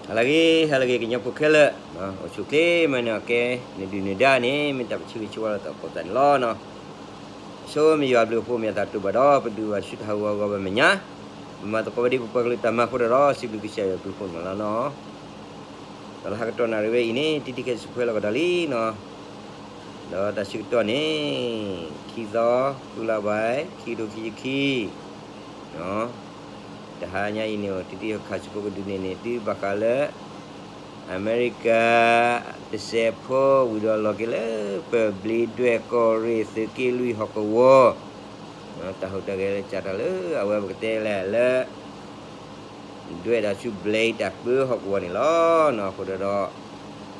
ဟါလၢအဂ့ၤ ဟါလၢအဂ့ၤ ကညီဖိခဲလၢာ်, အိၣ်ဆူၣ်ချ့မၤန့ၢ်အီၤကဲ နဒုၣ်နဒါန့ၣ် မ့ၢ်တၢ်ပဆၢဂ့ၤဆၢဝါလီၤသးကိးသးန့ၣ်လီၤ. အဆိမ့ၢ်ယွၤဘျုးအဖှိၣ်မ့ၢ်အသးတိာ်ဘၣ်ဒီး ပဒုးဘၣ်ဆူတၢ်ဟးဂီၤအဂီၢ်ဘၣ်မဲာ်ညါ, ပမၤသကိးဝဲဒ်ပပှၤကလုာ်တၢ်မၤအဃိဒီး စံးဘျုးကစၢ်ယွၤဘျုးဖှိၣ်န့ၣ်လီၤနီၤ. ဒီးလၢဟးကတီၢ်နၣ်ရံၣ်ဝဲအံၤန့ၣ် တံတံခဲစံးဖဲလီၤကဒီးလံနီၤ. ဒီးတၢ်ဆၢကတီၢ်န့ၣ် ခံသီ ဃုလါဘၣ် ခံကထိခံဆံခံ တဟါညါအံၤန့ၣ် တံတံခါဆူဖိကဒုးနဲၣ်န့ၣ် သုဘၣ်ဃးလၢ အမဲရကၤ တစဲးဖိ ဝံၤဒီးလီၤက့ၤလၢ ပဘျ့ဒွဲၣ်ကီၢ်ရ့ၣ် သုးက့လွံၢ်ဟီၣ်ကဝီၤ တၢ်ဟူးတၢ်ဂဲၤလၢကၢ်တၢ်လၢ အဝဲပကတဲလဲၣ်လၢ ဒွဲၣ်တၢ်ဆူဘျ့တၢ်ပၢဟီၣ်ကဝီၤန့ၣ်လီၤ. အဃိဒီး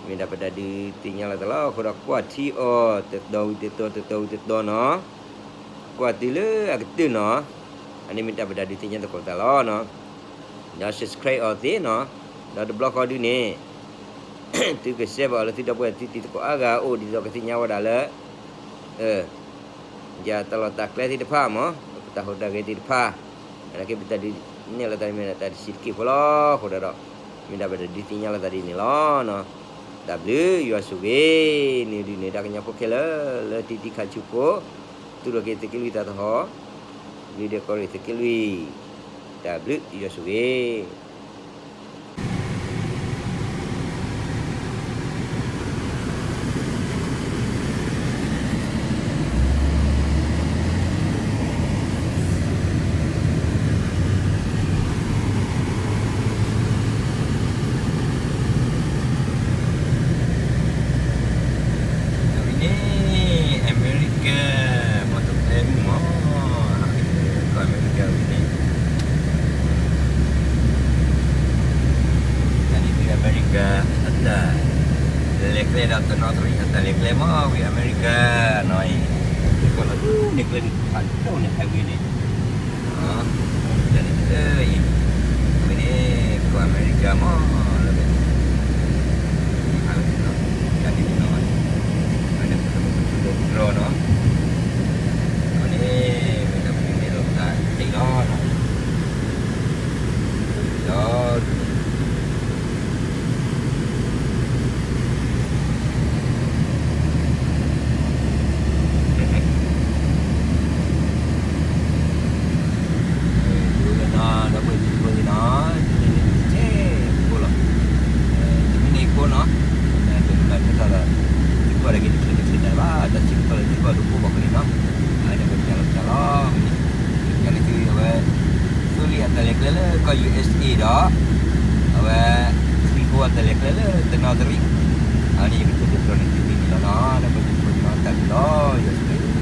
မ့ၢ်ဒၣ်ပတၢ်ဒုးသ့ၣ်ညါလီၤသးလီၤ. အဃိဒီးကွၢ်ထံအီၤ တတီၤဝံၤတတီၤ တတီၤဝံၤတတီၤနီၤ, ကွၢ်တုၤလၢအကတၢၢ်နီၤ, အန့ၣ်မ့ၢ်တၢ်ပတၢ်ဒုးသ့ၣ်ညါသကိးသးလီၤ. ဒီး subscribe အီၤသ့နီၤ, ဒီးတဘျီဃီဒုန့ၣ် သုက share ဘၣ်အီၤလၢသုဒီပုၢ်ဝဲၢ်သုတံၤသကိးအါဂၤအိၣ် ဒ်သိးကသ့ၣ်ညါဝဲဒၣ်လၢ ယတၢ်လီၢ်တၢ်ကျဲသ့ၣ်တဖၣ်မး, ပတၢ်ဟူးတၢ်ဂဲၤသ့ၣ်တဖၣ်, အနာ်က့ပတၢ်ဒုးနဲၣ်လီၤသးန့ၣ်မ့ၢ်ဒၣ်တၢ်တဆံးတက့ၢ်ဖိလီၤ. အဃိဒီး မ့ၢ်ဒၣ်ပတၢ်ဒုးသ့ၣ်ညါလီၤသးဒ်န့ၣ်လီၤ. တၢ်ဘျုးယွၤဆိၣ်ဂ့ၤ, နဒုၣ်နဒါကညီဖိခဲလၢာ် လၢတံတံခါဆူဖိ, သူၣ်ထီၣ်က့ၤသုးက့လွံၢ်သးသဟီၣ်, ဘျ့ဒွဲၣ်ကီၢ်ရ့ၣ်သုးက့လွံၢ်, တၢ်ဘျုးယွၤဆိၣ်ဂ့ၤ. အဝဲန့ၣ် အမဲရကၤ မ့ၢ်တဖဲမုၢ်မး, ကီၢ်အမဲရကၤဝဲန့ၣ် တၢ်န့ၣ်ဝံၤအမဲရကၤ အတၢ်လဲၤကျဲဒီးတနီသရံၣ်အတၢ်လဲၤကျဲမး ဝံၤအမဲရကၤနီၤအံၤ, ကီၢ်လီၤဒ်န့ၣ်ကျဲဒ်ဖးဒိၣ်န့ၣ် highway န့ၣ် တၢ်န့ၣ်လၢအံၤ, အဝဲန့ၣ် ကီၢ်အမဲရကၤမး လၢ တၢ်န့ၣ်နီၤ, အဝဲန့ၣ်ပကမၤကထူလၢတြီနီၤ, အဝဲန့ၣ် မ့ၢ်တၢ်ပကမ့ၢ်လီၤပသးတ့ၢ်လီၤနီၤ, ဒီး ဒီပုၢ်ဝဲၢ်သ့ၣ်နီၤ, တမ့ၢ်န့ၣ်တစဲးဖိလီၤ, တမ့ၢ်န့ၣ်အဃိနီၤ, တမ့ၢ်ဘၣ်ထွဲသးဒီး သုကွၢ်တၢ်က့ၤတချုးတချုးတၢ်ဘၣ်, တၢ်စံးကတၢၢ်လၢသုကွၢ်တအိၣ်ဘၣ်ဃိန့ၣ်နီၤ, အဝဲန့ၣ်ပကပျၢ်လီၤပျၢ်လီၤန့ၣ်, ပကပျၢ်လၢသုအဝဲ သိလ့ၣ်အတၢ်လဲၤကျဲလၢကီၢ် ယူၣ်အ့းစ့းဒီး အဝဲ ထံဖိအတၢ်လဲၤကျဲလၢတနီသရံၣ်, အဝဲန့ၣ်ယကထၢၣ်တြီန့ၢ်သုဒ်န့ၣ်လီၤနီၤ, လၢပှၤသုးဖိန့ၣ်နီၤ, တၢ်ဘျုးလီၤ ယွၤဆိၣ်ဂ့ၤ.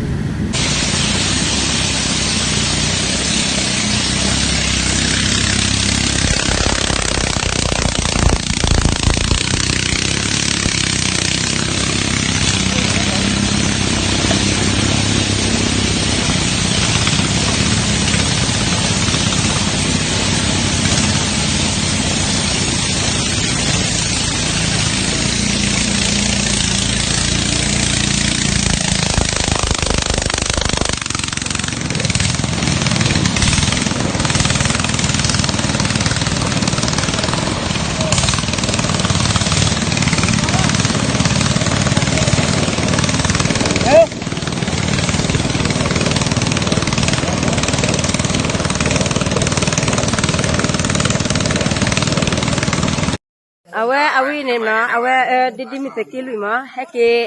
အဝဲအဝဲန့ၣ်နီၤ, အဝဲ ဒ်ဒ်မ့ၢ်သုးက့လွံၢ်မး, ဟဲက့ၤ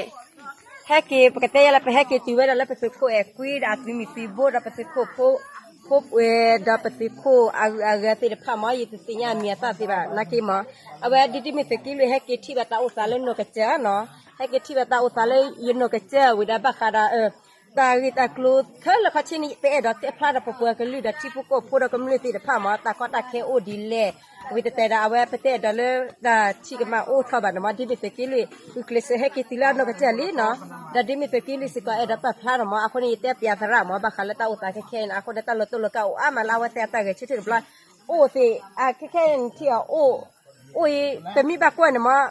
ဟဲက့ၤ ပကတဲယဲလၢပဟဲက့ၤတုၤဝဲဒၣ်လၢပသုးခိၣ်အဲၤကွံဒီးအသုးမုၢ်သံဘိဒီးပသုးခိၣ်ဖိ ဖိပှဲၤဒီးပသုးခိၣ်အဂုၤအဂၤသ့ၣ်တဖၣ်မး, ယတသ့ၣ်ညါအမံၤအသၣ်သ့ဘၣ်နာ်က့မး, အဝဲဒ်ဒ်မ့ၢ်သုးက့လွံၢ်ဟဲက့ၤထံၣ်ဘၣ်တၢ်အိၣ်သးလၢနီၢ်ကစၢ်နီၤ, ဟဲက့ၤထံၣ်ဘၣ်တၢ်အိၣ်သးလၢယနီၢ်ကစၢ်ဝံၤဒီးဘၣ်ဃးဒီး တၢ်ဂ့ၢ်တၢ်ကျိၤခဲလၢာ်ခဲဆ့န့ၣ် ပအဲၣ်ဒိးတဲဖျါဒီးပပှၤကလုာ်ဒီးထံဖိကီၢ်ဖိဒီးကမျၢၢ်သ့ၣ်တဖၣ်မး, တၢ်ကီတၢ်ခဲအိၣ်ဒ်လဲၣ်, ဝံၤတတဲဒီးအဝဲ ပတအဲၣ်ဒိးလၢတၢ်ထံၣ်ကမၣ်အိၣ်ထီၣ်ဘၣ်န့ၣ်မး, ဒ်မ့ၢ်သုးက့လွံၢ် ဂုာ်ကျဲးစၢးဟဲက့ၤတုၤလၢအနီၢ်ကစၢ်လံနီၤ, ဒီးဒ်မ့ၢ်သုးက့လွံၢ်စ့ၢ်ကီးအဲၣ်ဒိးပာ်ဖျါန့ၣ်မး, အဃိန့ၣ် ယတဲပၠးသရၣ်မး, ဘၣ်ဃးလၢတၢ်အိၣ်သးခဲခဲအံၤန့ၣ် အဃိဒီးတၢ်လီၤတိၢ်လီၤကးအိၣ်အါမးလၢအဝဲသ့ၣ်အတၢ်ဂဲၤဆၢထၢၣ်တဘျီ, အိၣ်သ့ၣ် အခဲခဲအံၤနထံၣ်အီၤအိၣ်, အိၣ်အံၤ ပမ့ၢ်ဘၣ်ကွၢ်န့ၣ်မး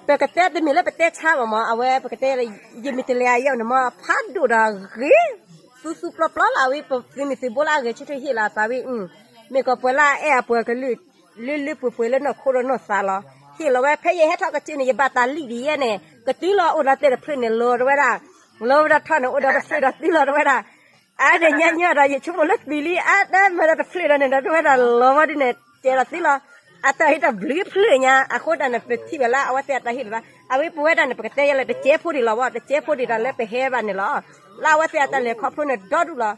ပကတဲတမ့ၢ်လၢပတဲဆါဘၣ်မး, အဝဲပကတဲလၢ ယမ့ၢ်တလဲၤအယဲၢ်န့ၣ်မး ဖးဒိၣ်ဒီးဂ့ၤ, သူသူပျီပျီလၢအဝဲ ပသုးမုၢ်သံဘိလၢအဂဲၤဆၢထၢၣ်ဟ့ၣ်လီၤအသးဝံၤ, မ့ၢ်ကီးပှၤလၢအအဲၣ်အပှၤကလုာ်, လၢလၢပှဲၤပှဲၤလၢနီၢ်ခိဒီးနီၢ်သးလီၤ. ဟ့ၣ်လီၤဝဲ ဖဲယဟဲထီၣ်ကစၢၢ်န့ၣ် ယဘၣ်တၢ်လံၣ်ဒ်ယဲန့ၣ် ကတုၤလီၤအိၣ်ဒီးတဲတဖျၢၣ်န့ၣ် လီၤတဝဲဒၣ်, လီၤဝဲဒၣ်ထီၣ်န့ၣ် အိၣ်ဒီးတဖျၢၣ်ဒီးတုၤလီၤတဝဲဒၣ်. အါန့ၣ်ညါညါဒီး ယဆိကမိၣ်လၢတုၤလံ အါတၢ်မၤဒီးတဖျၢၣ်ဒီးန့ၣ်ဒီး တဝဲဒၣ်လီၤဝဲဒ်န့ၣ် ကဲဒီးတုၤလီၤ. အတၢ်ဟ့ၣ်တဘျုးဖျၢၣ်ညါ အဃိတၢ်န့ၣ် ပထံၣ်ဘၣ်လၢအဝဲသ့ၣ်အတၢ်ဟ့ၣ်လီၤသး အဝဲပဝဲဒၣ်န့ၣ် ပကတဲယဲလၢတကဲဖိဒံးလီၤဝဲ တကဲဖိဒံးတၢ်လၢပဟဲဘၣ်န့ၣ်လီၤ. လၢအဝဲသ့ၣ်အတၢ်လဲၤခီဖျိန့ၣ်ဒီဒူၣ်လီၤ.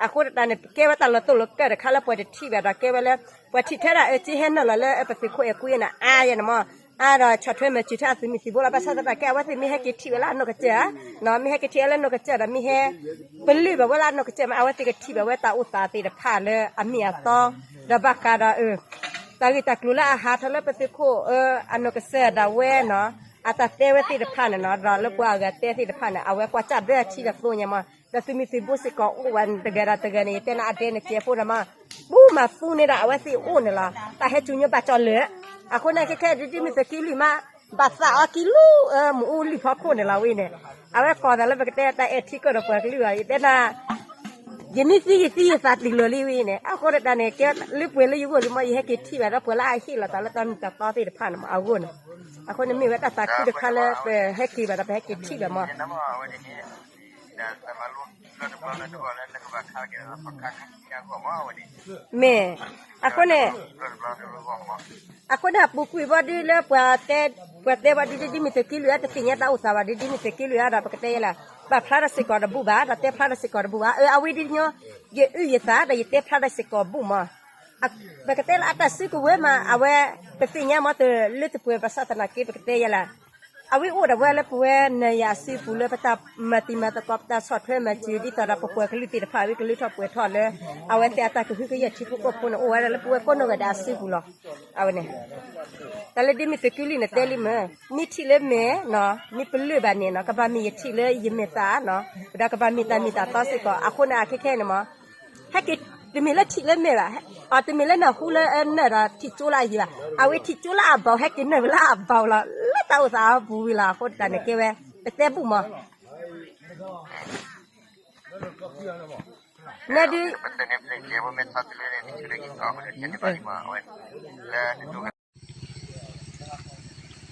အဃိတၢ်န့ၣ် ကဲဝဲတၢ်လီၤတိၢ်လီၤကၢၢ်တခါလၢပှၤတထံၣ်ဘၣ်ဒီးကဲဝဲလၢ ပှၤထံၣ်ထဲဒၣ်အၢက့ဟဲနုာ်လီၤလၢပသုးခိၣ်အဲၤကွံန့ၣ် အါယဲန့ၣ်မး, အါဒီးဆီၣ်ထွဲမၤစၢၤထဲအသုးမုၢ်သံၣ်ဘိလီၤ. ဘၣ်ဆၣ်သနာ်က့ အဝဲသ့ၣ်မ့ၢ်ဟဲက့ၤထံၣ်ဝဲလၢအနီၢ်ကစၢၢ်ဧါ, မ့ၢ်ဟဲက့ၤထံၣ်ဝဲလၢနီၢ်ကစၢၢ်ဒီးမ့ၢ်ဟဲ ပလုၢ်ဘၣ်ဝဲလၢအနီၢ်ကစၢၢ်မး အဝဲသ့ၣ်ကထံၣ်ဘၣ်ဝဲတၢ်အိၣ်သးသ့ၣ်တဖၣ်လၢအမ့ၢ်အတီ, ဒီးဘၣ်ဃးဒီး တၢ်ဂ့ၢ်တၢ်ကျိၤလၢအဟးထီၣ်လၢပသုးခိၣ်အနီၢ်ကစၢၢ်ဒၣ်ဝဲနီၤ, အတၢ်တဲဝဲသ့ၣ်တဖၣ်န့ၣ်နီၤ ဒီးလၢပှၤအဂၤတဲသ့ၣ်တဖၣ်န့ၣ် အဝဲကွၢ်စၢ်ဘၢအထံဒီးသိညါမး, ဒီးသုးမုၢ်သံၣ်ဘိစ့ၢ်ကီးအိၣ်ဝဲတဂၤဒီးတဂၤန့ၣ် ယတဲနၤအဒဲန့ၣ်ကဲဖိဒီးမး, ပူမၤသူန့ၢ်ဒီးအဝဲသ့ၣ်အိၣ်န့ၣ်လီၤ. တၢ်ဟဲစူၤညီဘၣ်ကၠီလၢာ်, အဃိန့ၣ်ခဲခဲဒ်ဒ်မ့ၢ်သုးက့လွံၢ်မး ဘၣ်သးအီၤက့ၤလၢ မ့ၣ်အူလံၣ်ဖီခိၣ်န့ၣ်လီၤဝဲန့ၣ်, အဝဲကိးသးလၢပကတဲတၢ်အဲၣ်ထံကၢၢ်ဒီးပှၤကလုာ်အီၤ ယတဲနၤ ယမ့ၢ်သံယသံယသးတုၤလီၤလံဝဲန့ၣ်, အဃိတၢ်န့ၣ် ကဲလၢပှဲၤလၢယဂီၢ်လံမး ယဟဲက့ၤထံၣ်ဘၣ်ဒီးပှၤလၢအဟ့ၣ်လီၤသးလၢတၢ်မ့ၢ်တၢ်တီသ့ၣ်တဖၣ်န့ၣ်မး အဂီၢ်န့ၣ်, အဃိန့ၣ်မ့ၢ်ဝဲတၢ်သးခုတခါလၢပဟဲက့ၤထံၣ်ဘၣ်ဒီးပဟဲက့ၤထံၣ်ဘၣ်မး မ့ၢ်, အဃိန့ၣ်, အဃိန့ၣ် အပူၤကွံာ်ဘၣ်ဒ်လၢပှၤတဲ, ပှၤတဲဘၣ်ဒ်ဒ်မ့ၢ်သုးက့လွံၢ်အတသ့ၣ်ညါတၢ်အိၣ်သးဘၣ် ဒ်ဒ်မ့ၢ်သုးက့လွံၢ်အဒီးပကတဲယဲလၢ, ဘၣ်ဖျါထီၣ်စ့ၢ်ကီးတဘူၣ်ဘၣ် ဒီးတဲဖျါထီၣ်စ့ၢ်ကီးတဘူၣ်ဘၣ် အအဝဲဒ်ညီ, ယအုၣ်ယသးဒီးယတဲဖျါထီၣ်စ့ၢ်ကီးဘူၣ်မး, ပကတဲလၢအတၢ်စုကဝဲၤမး အဝဲ, ပသ့ၣ်ညါမးတလၢတပှဲၤဘၣ်ဆၣ်သနာ်က့ ပကတဲယဲလၢ အဝဲအိၣ်ဒၣ်ဝဲလၢပဝဲနၤယၤအစုပူၤလၢပတၢ်မၤတံၤမၤသကိး ပတၢ်ဆီၣ်ထွဲမၤစၢၤဒ်သိးဒီးပပှၤကလုာ်သ့ၣ်တဖၣ် အဝဲကလုၢ်ထီၣ်ပှဲၤထီၣ်လၢ အဝဲသ့ၣ်အတၢ်ကဟုကယာ်ထံဖိကီၢ်ဖိန့ၣ် အိၣ်ဝဲဒၣ်လၢပဝဲကိးနီၢ်ဂၤဒဲးအစုပူၤလီၤ. အဝဲန့ၣ်, တၢ်လၢဒ်မ့ၢ်သုးက့လွံၢ်န့ၣ်တဲလံမ့ၢ်, မ့ၢ်ထံၣ်လၢမဲာ်နီၤ မ့ၢ်ပလၢၢ်ဘၣ်န့ၣ်နီၤ ကဘၣ်မ့ၢ်ယထံၣ်လၢယမဲာ်သၣ်နီၤ ဒီးကဘၣ်မ့ၢ်တၢ်မ့ၢ်တၢ်တီစ့ၢ်ကီး အဃိန့ၣ်အခဲခဲန့ၣ်မး ဟဲက့ၤ, တမ့ၢ်လၢထံၣ်လၢမဲာ်ဘၣ်, အတမ့ၢ်လၢနၢ်ဟူလၢနၢ်ဒီးထံၣ်ကၠိလၢအယံၤဘၣ်, အဝဲထံၣ်ကၠိလၢအဘီၣ် ဟဲက့ၤနၢ်ဝဲလၢအဘီၣ်လီၤ လၢတၢ်အိၣ်သးအပူၤဝံၤလီၤ. အဃိတၢ်န့ၣ်ကဲဝဲ, ပတဲဘူၣ်မး, နဒုး အဝဲပှၤမၤစၢ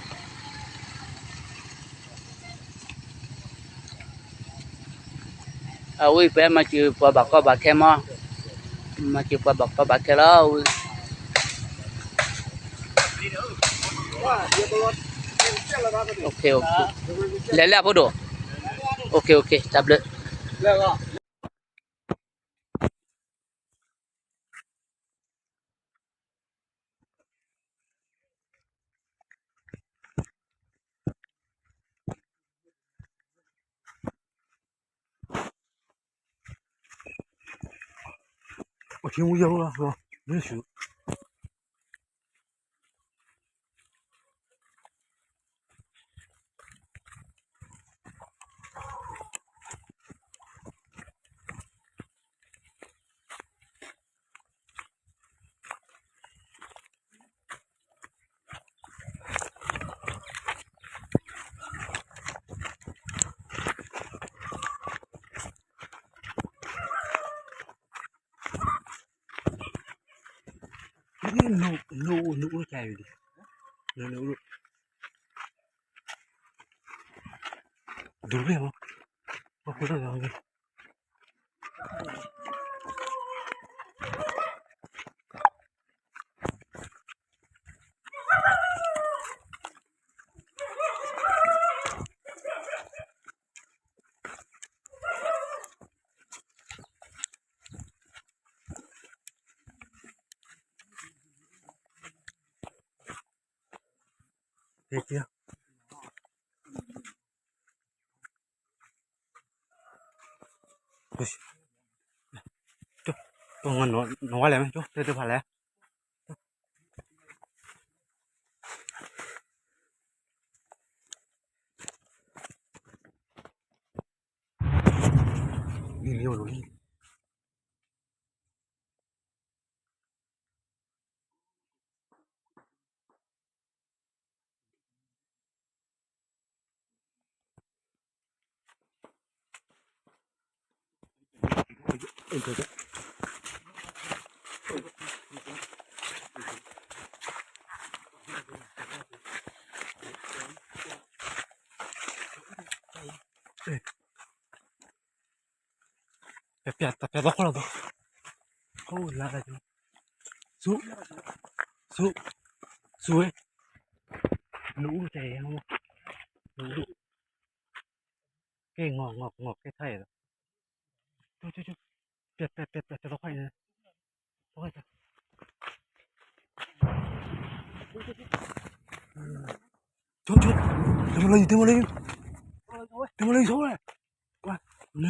ၤပှၤဘၣ်ကီဘၣ်ခဲမး, မၤစၢၤပှၤဘၣ်ကီဘၣ်ခဲလီၤဝဲ. လဲၤလၢအဖိဒိၣ်, တၢ်ဘျုး. ပျဲ ပျဲ တၢ်ပျဲသီခီလီၤသီ, အိၣ်လါလၢ, ဆူ, ဆူ, ဆူဝဲ, နအူၣ်တဲ, နအူၣ်, ကဲ ငီၢ် ငီၢ် ကဲထါအံၤလီၤ, ပျဲ ပျဲ ပျဲ ပျဲသီခီအံၤန့ၣ်, ဆိ ဆိ တဲမလီၤယံၤ တဲမလီၤယံၤ, တဲမလီၤယံၤ ဆိဝဲ, ဝဲ, န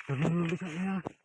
တလူလူလူဆၣ်န့ၣ်,